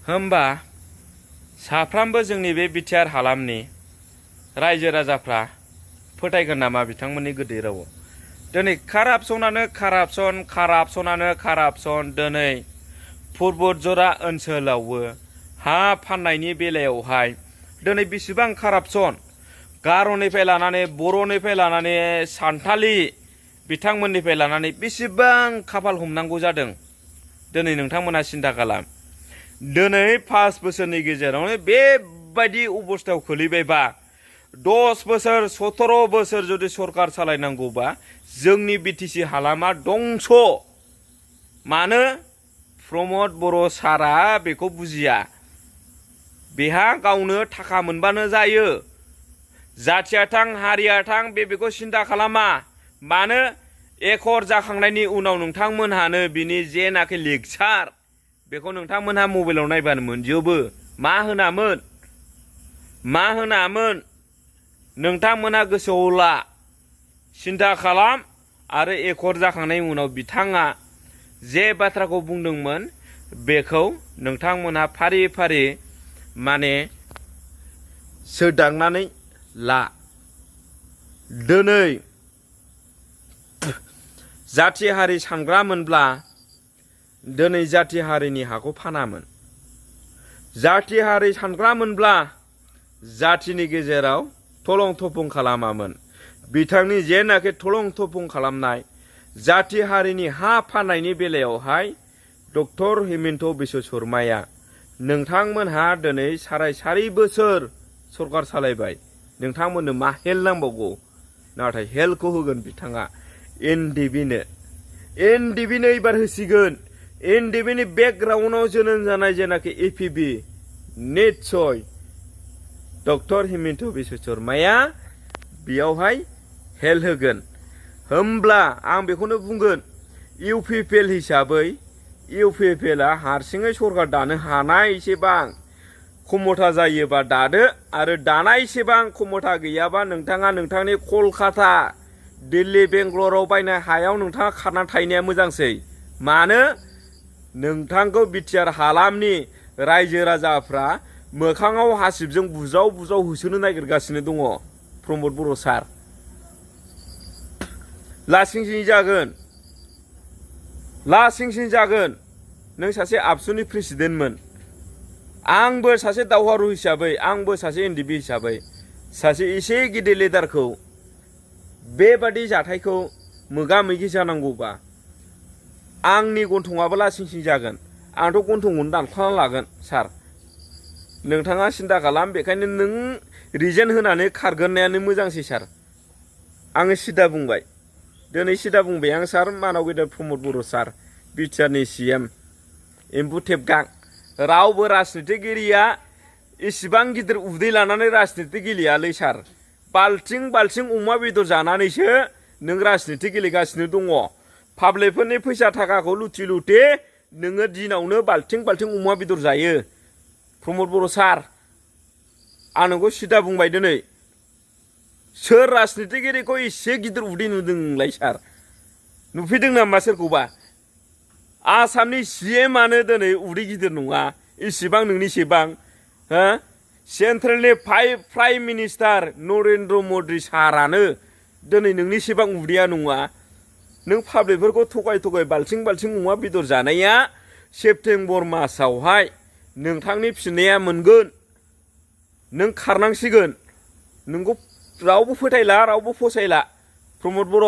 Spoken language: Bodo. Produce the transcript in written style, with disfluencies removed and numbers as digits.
होमबा साफ्रामबो जोंनि बे बिटिआर हालामनि रायजो राजाफ्रा फोथायगोन नामा बिथांमोननि गोदै रावआव? दिनै कारापसन दिनै पुर्बजरा ओनसोलावबो हा फाननायनि बेलायावहाय दिनै बेसेबां कारापसन, गार'निफ्राय लानानै बर'निफ्राय लानानै सान्थालि बिथांमोननिफ्राय लानानै बेसेबां खाफाल हमनांगौ जादों दिनै नोंथांमोना सिन्था खालाम। दिनै 5 बोसोरनि गेजेरावनो बेबायदि अबस्थायाव खोलैबायबा 10 बोसोर 17 बोसोर जुदि सरकार सालायनांगौबा जोंनि बिटिसि हालामा दंस'। मानो? प्रमद बर' सारा बेखौ बुजिया। बेहा गावनो थाखा मोनबानो जायो, जाथिया थां हारिया थां बेखौ सिन्था खालामा। मानो? एकहर जाखांनायनि उनाव नोंथांमोनहानो बिनि जेनाखि लेक्सार बेखौ नोंथांमोनहा मबाइलाव नायबानो मोनजोबो। मा होनामोन नोंथांमोनहा गोसोआव ला, सिन्था खालाम। आरो एकहर जाखांनायनि उनाव बिथाङा जे बाथ्राखौ बुंदोंमोन बेखौ नोंथांमोनहा फारि फारि माने सोदांनानै ला। दिनै जाथि हारि सानग्रामोनब्ला दिनै जाथि हारिनि हाखौ फानामोन। जाथि हारि सानग्रामोनब्ला जाथिनि गेजेराव थलं थफं खालामामोन। बिथांनि जेनाखि थलं थफं खालामनाय जाथि हारिनि हा फाननायनि बेलायावहाय डक्टर हिमन्त बिश्व शर्माया नोंथांमोनहा दिनै 4.5 बोसोर सरकार सालायबाय, नोंथांमोननो मा हेल्प नांबावगौ? नाथाय हेल्पखौ होगोन बिथाङा एनडिबिनो एबार होसिगोन। एनडिबिनि बेकग्राउन्डआव जोनोम जानाय जेनाखि एपिबि निस्सय डक्टर हिमन्त बिश्व शर्माया बेयावहाय हेल्प होगोन। होमब्ला आं बेखौनो बुंगोन, इउपिपिएल हिसाबै इउपिपिएलआ हारसिङै सरकार दानो हानायसेबां क्षमता जायोबा दादो, आरो दानायसेबां क्षमता गैयाबा नोंथाङा नोंथांनि कलकाता दिल्ली बेंगलराव बायनाय हायाव नोंथाङा खारनानै थाहैनाया मोजांसै। मानो? नोंथांखौ बिटिआर हालामनि रायजो राजाफ्रा मोखाङाव हासिबजों बुजाव बुजाव होसोनो नागिरगासिनो दङ। प्रमद बर' सार लासिंसिं जागोन। नों सासे आबसुनि प्रेसिडेन्टमोन, आंबो सासे दावहारु हिसाबै, आंबो सासे एनडिबि हिसाबै सासे एसे गिदिर लिडारखौ बेबादि जाथायखौ मोगा मोगि जानांगौबा आंनि गन्थङाबो लासिंसिं जागोन। आंथ' गन्थंखौनो दानख्लाना लागोन सार। नोंथाङा सिन्था खालाम। बेखायनो नों रिजेन होनानै खारगोनायानो मोजांसै सार। आङो सिदा बुंबाय, दिनै सिदा बुंबाय आं सार। मानाव गेदेर प्रमद बर' सार, बिटिआरनि CM एम्बु थेबगां। रावबो राजनितिगिरिया इसिबां गिदिर उदै लानानै राजनिति गेलेयालै सार। बाल्थिं अमा बेदर जानानैसो नों राजनिति गेलेगासिनो दङ। पाब्लिकफोरनि फैसा थाखाखौ लुथि लुथि नोङो दिनावनो बाल्थिं अमा बेदर जायो। प्रमद बर' सार, आं नोंखौ सिदा बुंबाय दिनै। सोर राजनितिगिरिखौ एसे गिदिर उदै नुदों नोंलाय सार? नुफेरदों नामा सोरखौबा? आसामनि CMआनो दिनै उदै गिदिर नङा इसिबां नोंनिसेबां। सेन्ट्रेलनि प्राइम मिनिस्टार नरेन्द्र मदि सारानो दिनै नोंनिसेबां उदैया नङा। नों पाब्लिकफोरखौ थगाय बाल्थिं अमा बेदर जानाया सेप्तेम्बर मासावहाय नोंथांनि फिननाया मोनगोन। नों खारनांसिगोन। नोंखौ रावबो फोथायला, रावबो फसायला प्रमद बर'।